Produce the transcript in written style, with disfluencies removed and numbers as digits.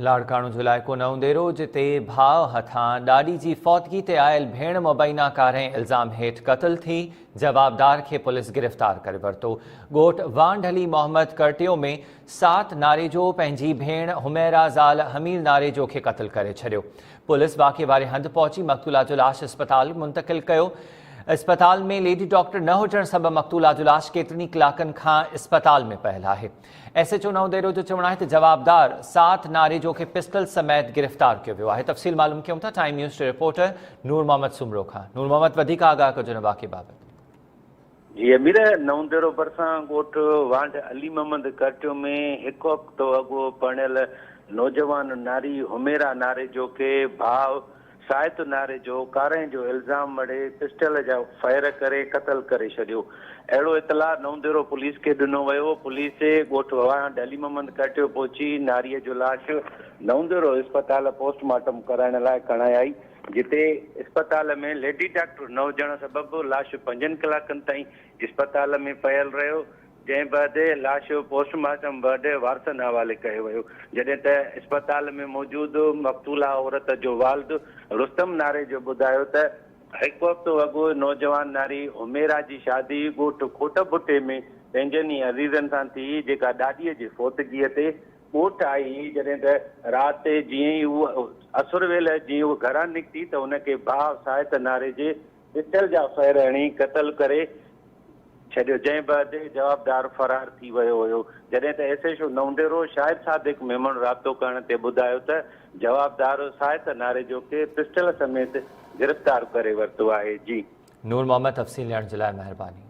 لاڙڪاڻو جو علائقو نئون ديرو جتي ڀاء هٿان ڏاڏي جي فوتگي تي آيل ڀيڻ مبينا ڪارنهن الزام هيٺ قتل ٿي جوابدار کي پوليس گرفتار ڪري ورتو. ڳوٺ وانڍ علي محمد ڪرٽيو ۾ سات ناريجو پنهنجي ڀيڻ حميرا زال حمير ناريجو کي قتل ڪري ڇڏيو. پوليس واقعي واري هنڌ پهچي مقتولا جو لاش اسپتال منتقل ڪيو. اسپتال ۾ ليڊي ڊاڪٽر نه هجڻ سبب مقتولا جو لاش ڪيترن ئي ڪلاڪن کان اسپتال ۾ پيل آهي. ايس ايڇ او نئون ديرو جو چوڻ آهي ته جوابدار سات ناريجو کي پسٽل سميت گرفتار ڪيو ويو آهي. تفصيل معلوم ڪيون ٿا ٽائيم نيوز جي رپورٽر نور محمد سومرو کان. نور محمد وڌيڪ آگاهه ڪجو ان واقعي بابت. جي امير، نئون ديرو ڀرسان ڳوٺ وانڍ علي محمد ڪرٽيو ۾ هڪ هفتو اڳ پرڻيل نوجوان ناري حميرا ناريجو کي ڀاء سائت ناريجو ڪارنهن جو الزام مڙهي پسٽل جا فائر ڪري قتل ڪري ڇڏيو. اهڙو اطلاع نئون ديرو پوليس کي ڏنو ويو. پوليس ڳوٺ وواهنڊ علي محمد ڪرٽيو پهچي ناريء جو لاش نئون ديرو اسپتال پوسٽ مارٽم ڪرائڻ لاء کڻائي آئي، جتي اسپتال ۾ ليڊي ڊاڪٽر نه هجڻ سبب لاش پنجن ڪلاڪن تائين اسپتال ۾ پيل رهيو. جنهن بعد لاش پوسٽ مارٽم بعد وارثن حوالي ڪيو ويو، جڏهن ته اسپتال ۾ موجود مقتولا عورت جو والد رستم ناريجو ٻڌايو ته هڪ هفتو اڳ نوجوان ناري حميرا جي شادي ڳوٺ کوٽ ڀٽي ۾ پنهنجن ئي عزيزن سان ٿي جيڪا ڏاڏيء جي فوتگيء تي ڳوٺ آئي هئي، جڏهن ته رات جيئن ئي هوء اسر ويل جيئن هوء گهران نڪتي ته هن کي ڀاء ساهت ناريجي پسٽل جا فائر هڻي قتل ڪري ڇڏيو، جنهن بعد جوابدار فرار ٿي ويو هيو، جڏهن ته S H O Naudero Shahid Sadiq Memon رابطو ڪرڻ تي ٻڌايو ته جوابدار ساهت ناريجو کي پسٽل سميت گرفتار ڪري ورتو آهي. جي. نور محمد تفصيل ڏيڻ جي لاء مهرباني.